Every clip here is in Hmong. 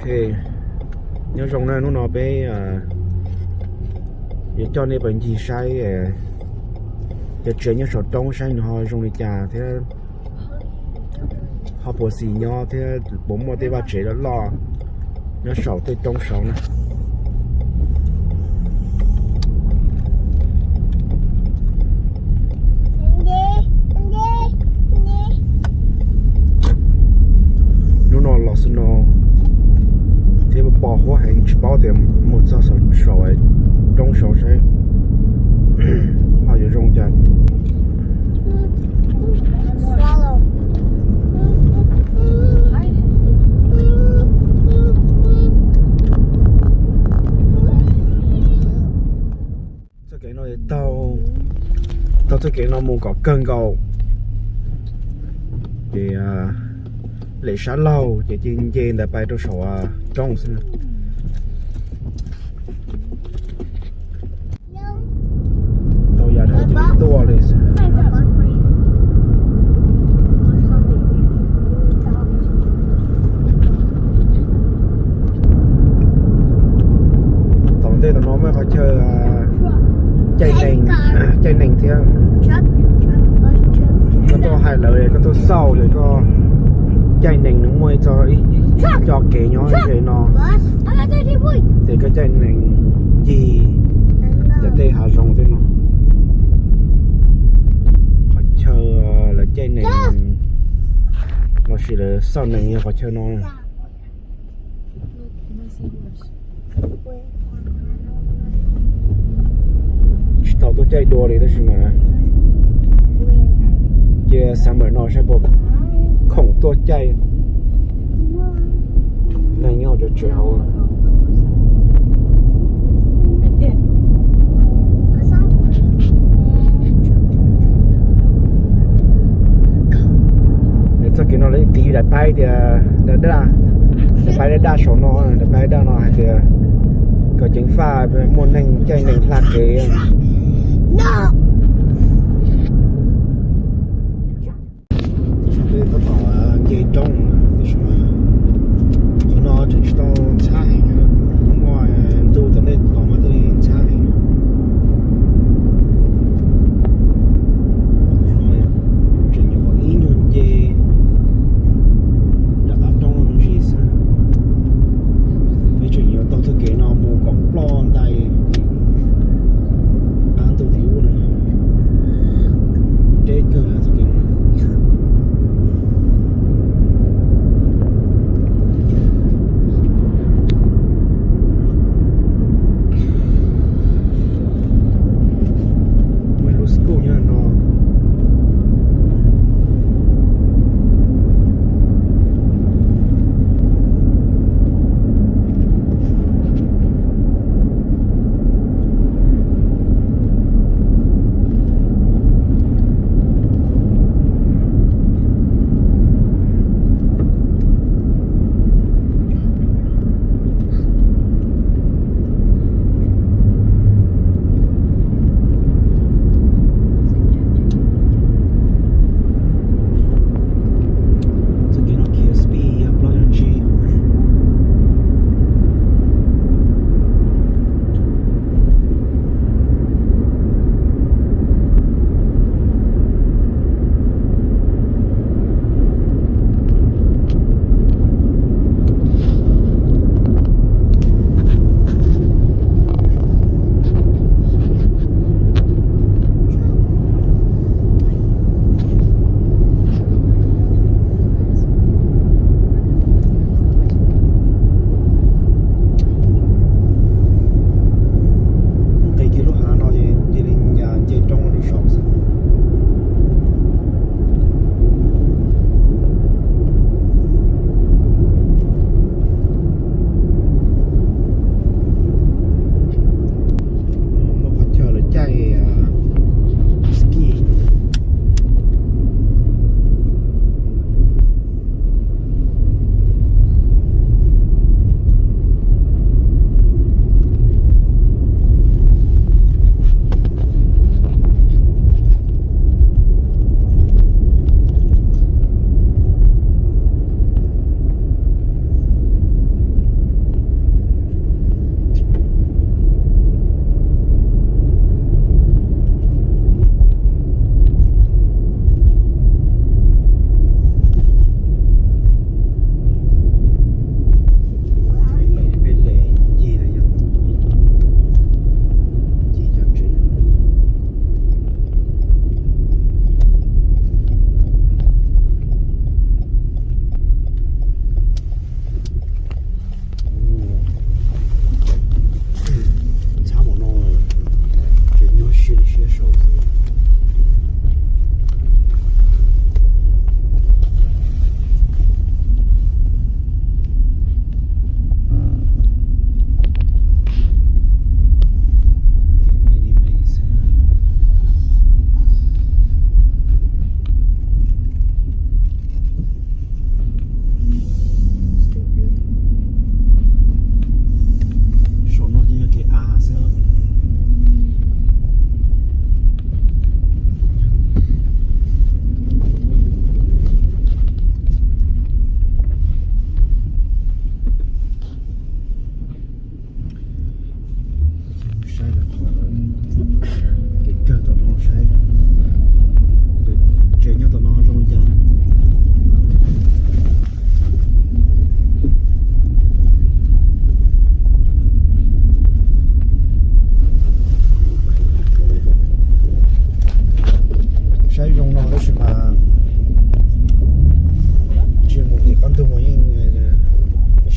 Ok, nyob zoo na, hnub no peb yuav coj nej pais ncig saib cov tsev nyob saum roob saib nws ho zoo li cas thiab ho puas xis nyob thiab puas muaj tej vaj tsev loj loj nyob saum tej roob saud na. Hnub no los snow thiab pos huab heev, tsis paub tias mus txog saum roob saud saib ho yuav zoo cas. Txoj kev no taug, taug txoj kev no mus kom kawg nkaus, ces lem sab laug ces cia nce ntawd pais rau saum roob xwb. Tau yam dhau ces tuaj li xwb. Tom ntej tom no muaj qhov chaw caij nees, caij nees thiab. Koj tuaj hais lawv, koj tuaj xauj lawv, koj caij nees nws muaj ib txoj, ib co kev nyob ze no, ces koj caij nees ncig cov tej hav zoov tej no. Qhov chaw lawv caij nees lossis lawv xauj nees yog qhov chaw no. Tsis tau tuaj caij dua li tab sis mas cia summer no saib puas khoom tuaj caij. Neeg nyob hauv cov tsev hauv. Txoj kev no lawv tiv daim paib tias, daim daj, daim paib daj daj saum no, daim paib daj no hais tias kom ceev faj muaj neeg caij nees hla kev. Peb tab tom nce roob, tab sis mas qhov no tseem tsis tau ntxhab heev, muaj ntuj tom ntej tos mas thiaj li ntxhab heev. Tseem nyuam qhuav ib nyuag nce rov qab roob me ntsis xwb. Peb tseem yuav taug txoj kev no mus kom ploj ntais qab ntuj tim ub na. Deb kawg txoj kev no.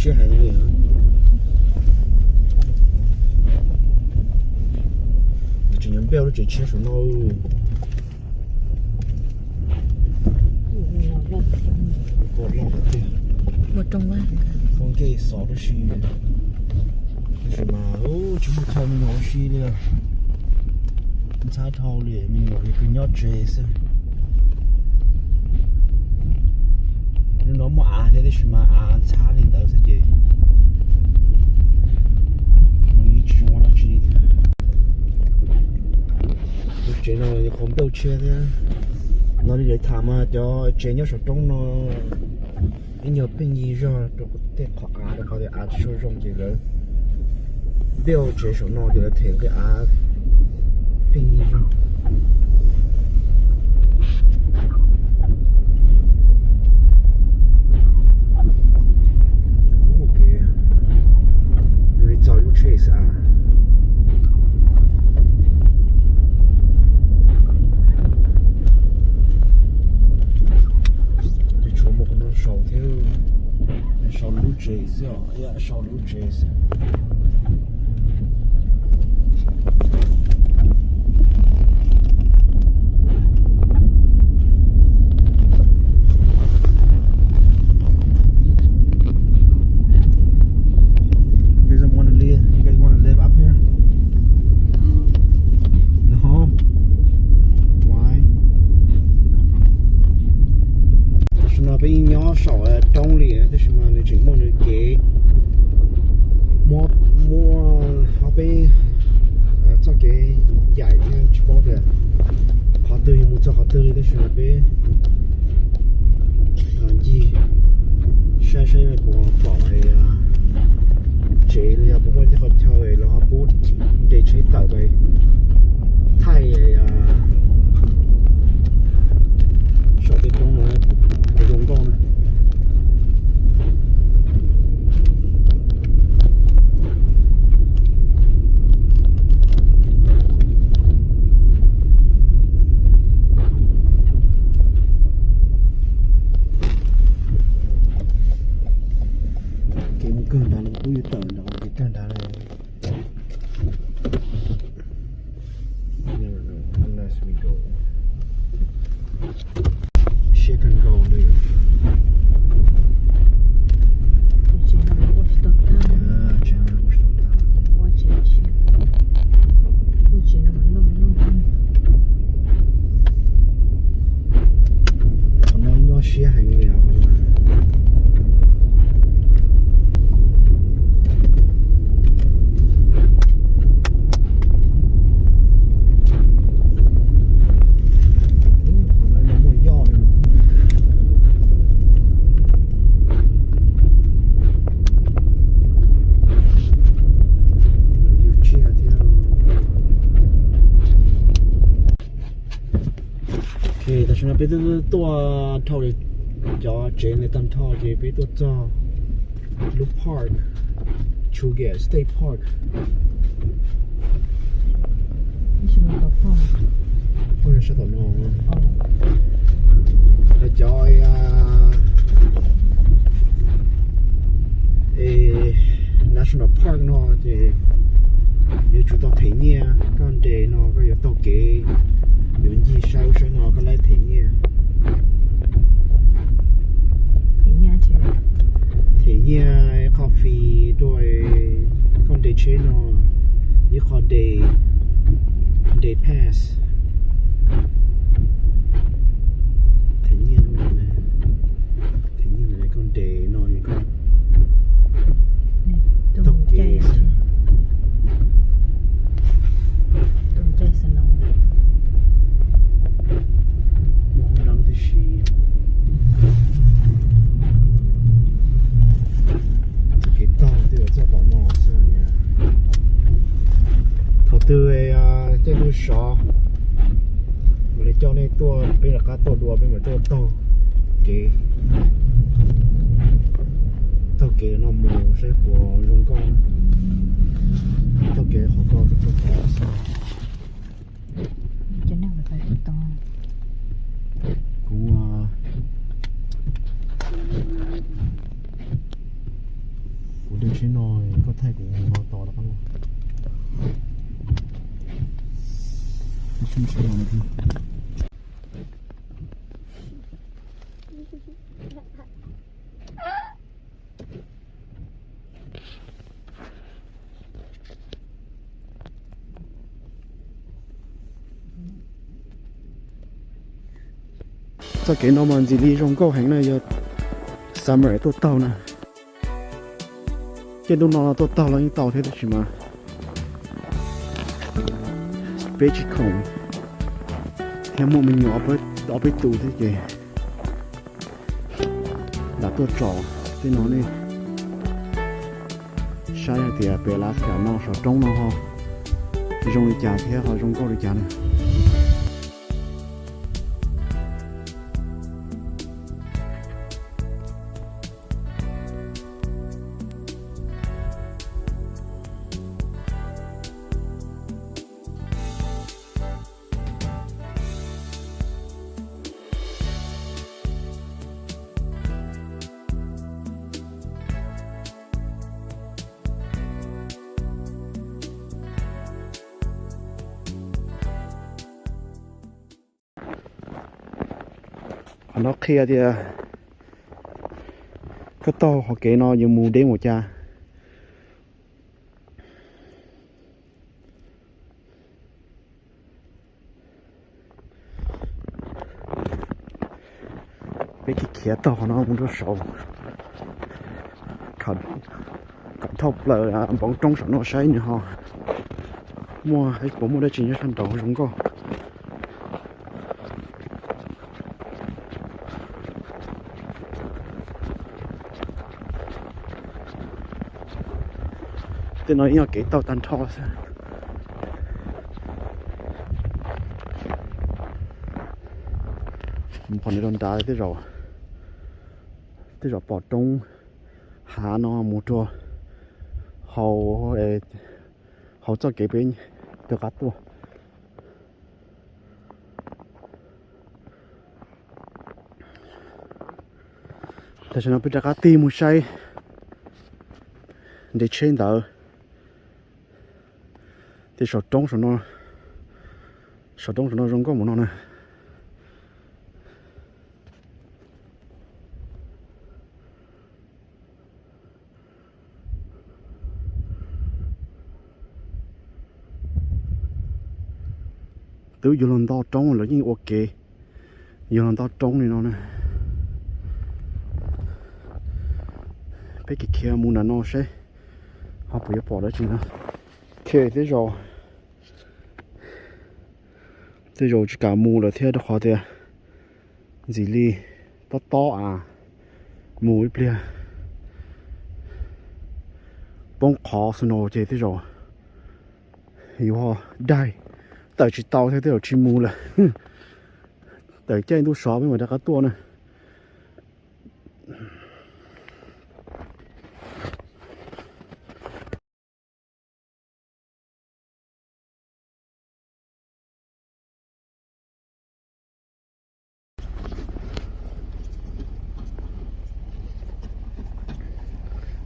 Siab heev li. Tseem nyob npej lub tsev tshiab saum no. Koj loj tiag. Muaj nkej xov tib si, tab sis mas tsis muaj chaw me nyuam ua si li. Ntxhab dhau li, me nyuam li kws nyob tsev xwb. Hnub no muaj av thiab tab sis mas av ntxhab li ntawd xwb ces mus tsis zoo ua dab tsi thiab. Lub tsev no yog qhov npej tshiab thiab. No li lawv tham mas cov tsev nyob saum roob no ib nyuag pheej yig zog rau tej qhov av, rau qhov tias av tsis tshua zoo ces lawv npej tsev saum no ces lawv them nqi av pheej yig zog. Ua ke, zoo li txog lub tsheb xwb. Ces tshuav mus qhov no saud thiab, saud lub tsev xwb os, saud lub tsev xwb. You guys want to live? You guys want to live up here? No. Why? Tam sim no peb yeej nyob saum roob li tab sis mas nws tseem muaj nws kev, muaj, muaj ob peb txoj kev yaim thiab tsis paub tias qhov twg yog mus txog qhov twg li tab sis mas peb ncig saib saib puas pom tsev los yog puas muaj tej qhov chaw los ho pub nres tsheb tawm pais thaij saum tej roob no zoo nkauj na. Kev mus kawg nrad no, pub yus tawm nrad kev kawg nrad no. Never know unless we go. Shit can go, dude. Tus tsev no ua tsis tau tag. Yeah, tsev no ua tsis tau tag. Ua tsev tshiab. Tus tsev no mas loj loj. Qhov no nyuaj siab heev li os. Yug tsiaj thiab. Ok, tam sim no peb twb tuaj dhau cov tsev ntawd tag nrho ces peb tuaj txog lub park, Chuga State Park. Sab tom no, cov National Park no ces yuav tsum tau them nyiaj. Koj nres no koj yuav taug kev, yuav ncig saib ub saib no koj laib them nyiaj. Them nyiaj ib qho fee rau koj nres tsheb no, ib qho day, day pass. Them nyiaj, them nyiaj ntawm koj nres no, koj taug kev. Muaj hoob nab tib si. Txoj kev taug twb yuav txog tom no xwb. Thaum twg caij ntuj sov mam li coj nej tuaj, peb rov qab tuaj dua, peb mam tuaj taug kev, taug kev no mus saib puas zoo nkauj. Taug kev qhov ko rau qhov xwb. Kuv, ah, Tsheb no koj thaij kuv no tos rov qab los. Txoj kev no mas ntxim li zoo nkauj heev na, yog summer tuaj taug na. Tej ntuj no tuaj taug los yeej tau thiab tab sis mas peb tsis khoom thiab muaj me nyuam ob peb tus thiab ces lam tuaj tsom tej no nej saib hais tias pem Alaska no saum roob no ho zoo li cas thiab ho zoo nkauj li cas na. Qhov no qhia tias koj taug qhov kev no yuav mus deb mus cas. Peb khiav taug qhov no mus rau saud, kom dhau plaws npoo roob saum no saib nws ho muaj, puas muaj dab tsi nyob sab nraud zoo nkauj. Tej no yog kev taug tag nrho xwb. Mus qhov no rau nrad tej zaum, tej zaum pom roob hav no mus rau hauv, hauv txoj kev peb rov qab tuaj. Tam sim no peb rov qab tig mus saib nres tsheb ntawd. Tej saum roob saum no, saum roob saum no zoo nkauj mus no na. Twb yuav luag nto roob lawv yeej ua kev, yuav luag nto roob li no na. Peb khiav khiav mus nram no seb ho puas yuav pom dab tsi no. Thiab tej zaum, tej zaum tsis kam mus lawm thiab rau qhov tias ntxim li tob tob a, mus ib pliag poob qhov snow ces tej zaum yuav daig, tawm tsis tau thiab tej zaum tsis mus lawm. Tawm caij ntuj sov peb mam rov qab tuaj na.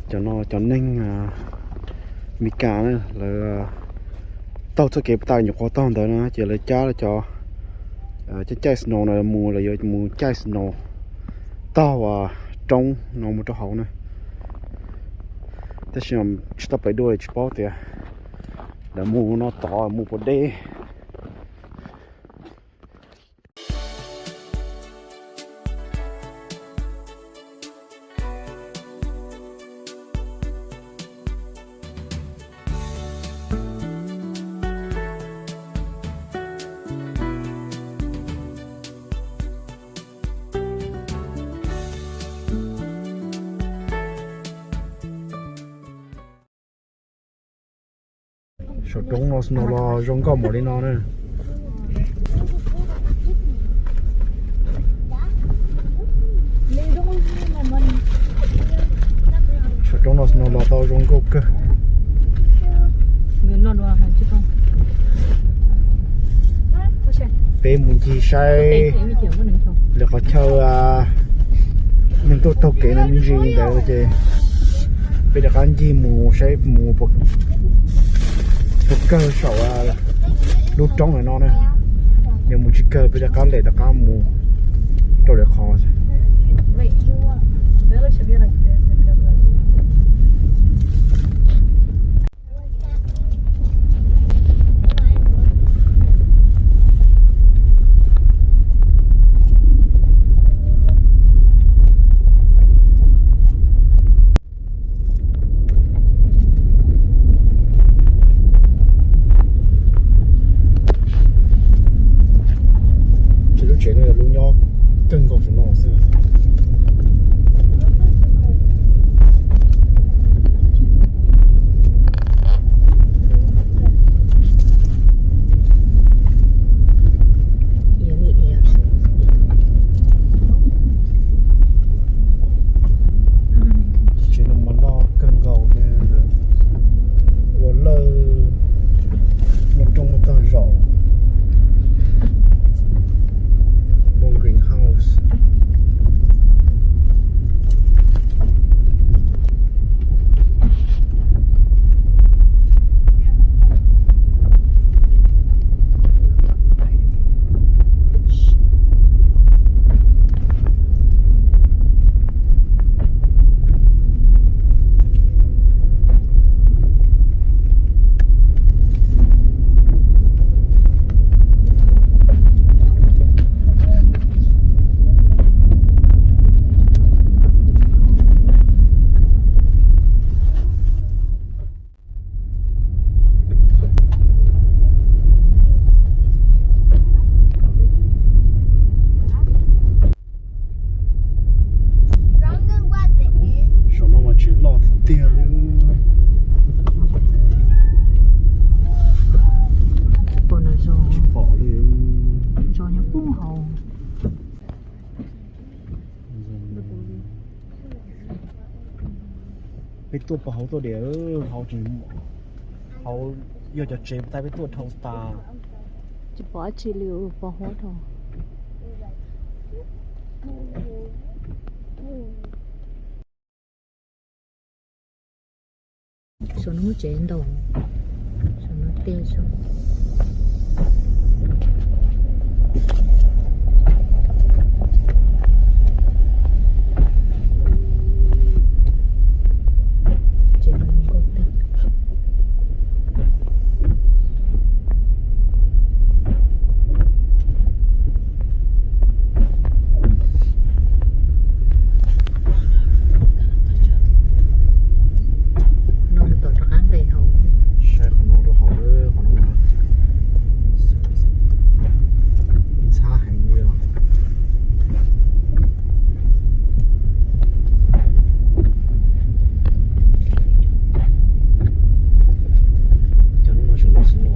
Cov no cov neeg Meskas na, lawv taug txoj kev puag ta nyuam qhuav taug ntawd na ces lawv cab cov caij snow no mus, lawv yuav mus caij snow taug roob no mus rau hauv na. Tab sis tsis tau pais dua tsis paub tias lawv mus no tod mus puas deb. Saum roob no snow los zoo nkauj npaum li no na. Saum roob no snow los tau zoo nkauj kawg. Peb mus ncig saib lawv qhov chaw neeg tuaj taug kev no me ntsis ntawd ces peb Peb rov qab ncig mus saib mus puas kawg saum lub roob ntawm no na. Yog mus tsis kawg peb rov qab lem rov qab mus rau lwm qhov. Ces lub tsev no yog lub nyob kawg nkaus saum no xwb. Tsev no mas loj kawg nkaus li, ua lawj muaj rooj muaj tog zaum, muaj greenhouse. Saum no mas tsev loj tiag tiag li. Tsis pom li. Peb tuaj pov hauv tuaj diam, hauv tseem, hauv yog cov tsev tais peb tuaj dhau tas. Tsis pom dab tsi li, pov huab dhau. Saum no muaj tsev ntau, saum no tej saum. Tsev no zoo nkauj tag. No mus tom rov qab nqes hauv. Saib qhov no rau hauv, qhov no ntxhab heev li os. Cov no tseem loj xwb no.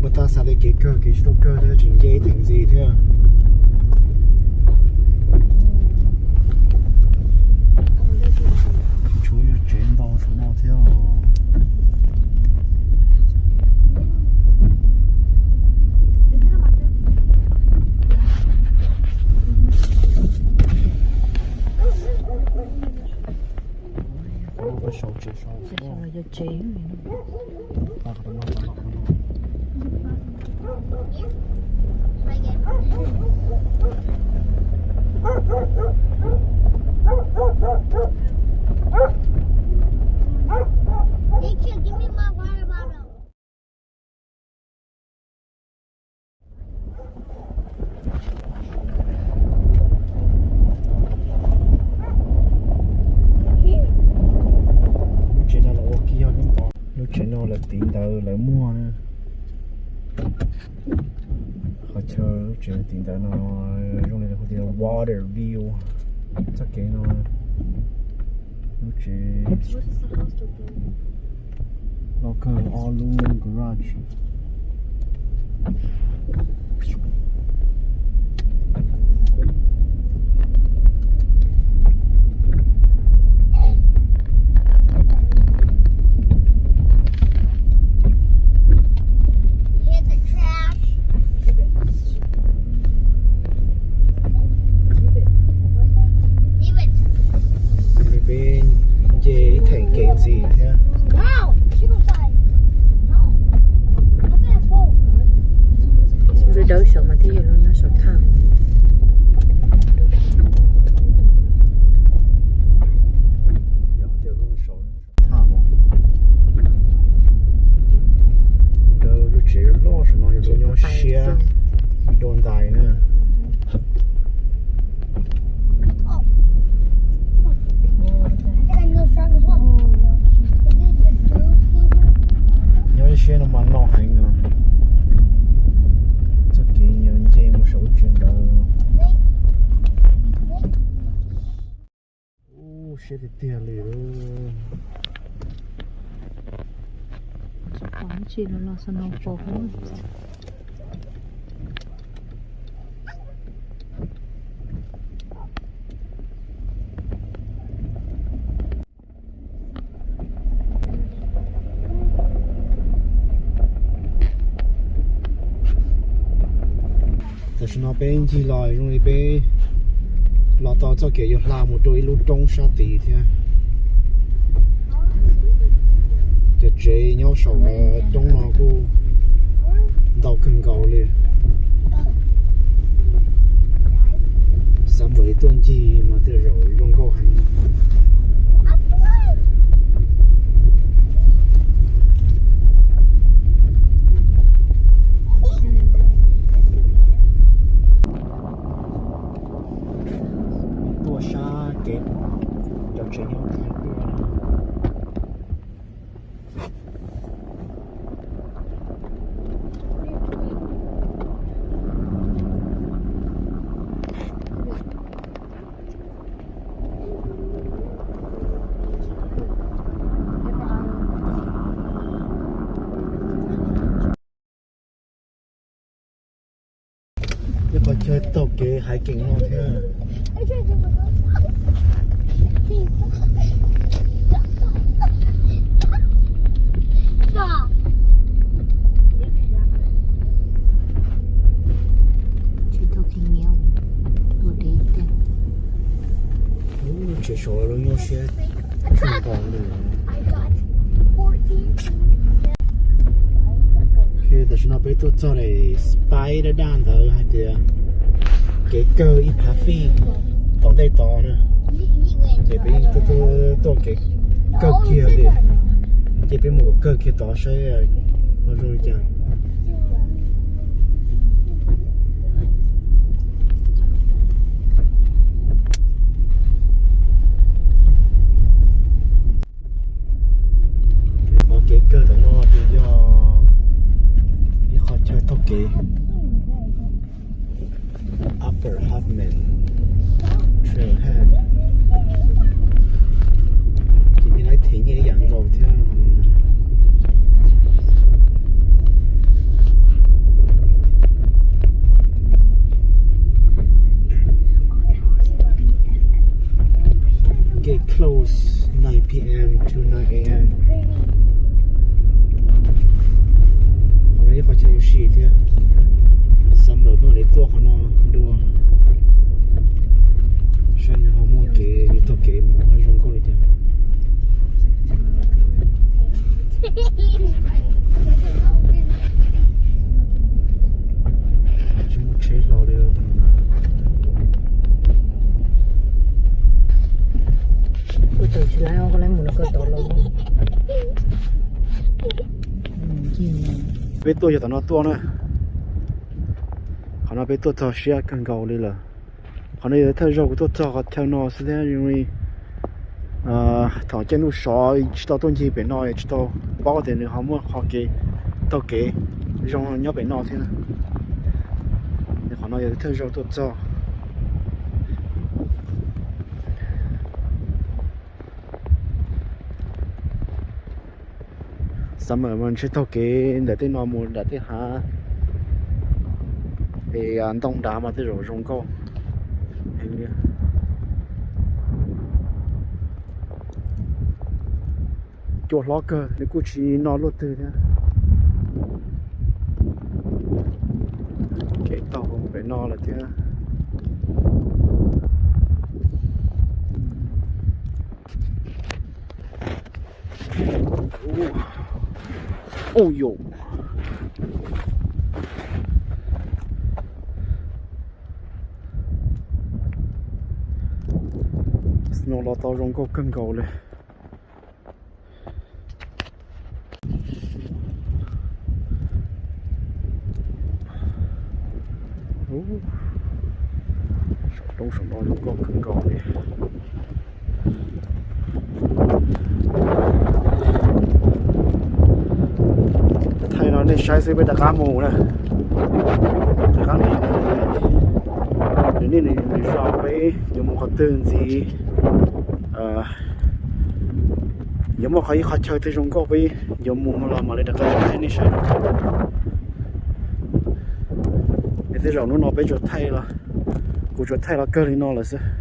Puas tas xav tias kev kawg kev tsis tau kawg thiab tseem nce ib theem ntxiv thiab. Tshuav yog tsev ntau saum no thiab. Saum no yog tsev. Lub tsev no los ua kiag yog lub npoo. Lub tsev no lawv tiv ntawv lawv muag na. Qhov chaw lub tsev tiv ntawv no zoo li lawv hu tias water view. Txoj kev no lub tsev loj kawg, ob lub garage. Kev ntxiv thiab. Dawb saum mas thiaj yog lub nyob saum thaj. Thaj, ntawd lub tsev loj saum no yog lub nyob siab dua ntais na. Nyob ib siab no mas no heev os. Txoj kev nce mus saum lub tsev ntawd. Ub, siab tiag tiag li. Tsis los xo no pos. Tam sim no peb ncig los zoo li peb los tau txoj kev yuav hla mus rau ib lub roob sab tid thiab. Cov tsev nyob saum roob no kuj ntau kawg nkaus li. Xav npawm tuaj ncig mas tej zaum zoo nkauj heev. Tuaj sab kev, cov tsev nyob kiag tuaj. Ib qhov chaw taug kev hiking no thiab. Tsev saud lub nyuaj siab kawg nkaus li. Tam sim no peb tuaj txog daim spike daj daj ntawd hais tias kev kawg ib phav fij tom ntej tod na. Ces peb yeej tuaj kev kawg kiag li. Ces peb mus kawg kiag tod saib ho zoo li cas. Qhov kev kawg tom no ces yog ib qhov chaw taug kev Upper Half Moon Trailhead. Ces yeej laib them nyiaj ib yam nkaus thiab. Gate close nine p m to nine a m. Qhov no ib qho chaw ua si thiab. Summer peb mam li tuaj qhov no dua. Saib nws ho muaj kev, yus taug kev mus ho zoo nkauj li cas. Tsis muaj tsheb hlo li. Kuv tseem tsis laib, koj laib mus no koj tod los. Peb tuaj yog tom no tuaj na. Qhov no peb tuaj txog siab kawg nkaus li lawm. Qhov no yog thawj zaug kuv tuaj txog qhov chaw no xwb thiab zoo li thaum caij ntuj sov tsis tau tuaj ncig pem no, tsis tau paub tias nws ho muaj qhov kev taug kev zoo nyob pem no thiab. Qhov no yog thawj zaug tuaj txog. Summer mas ntshe taug kev ntawm tej no mus nram tej hav es ntoo dav mas tej zaum zoo nkauj heev li. Cua hlob kawg, nws kuj tsis no luaj twg thiab. Kev taug pem no lawm thiab. Ub yus, snow los tau zoo nkauj kawg nkaus li. Saum roob saum no zoo nkauj kawg nkaus li. Thaij no nej saib xwb peb rov qab mus na. Rov qab mus, nws niaj nws zos peb yuav mus qhov twg ntxiv, yuav muaj qhov ib qhov chaw twg zoo nkauj peb yuav mus los mam li rov qab thaij nej saib. Es tej zaum hnub no peb tsuas thaij los, kuv tsuas thaij los kawg li no lawm xwb.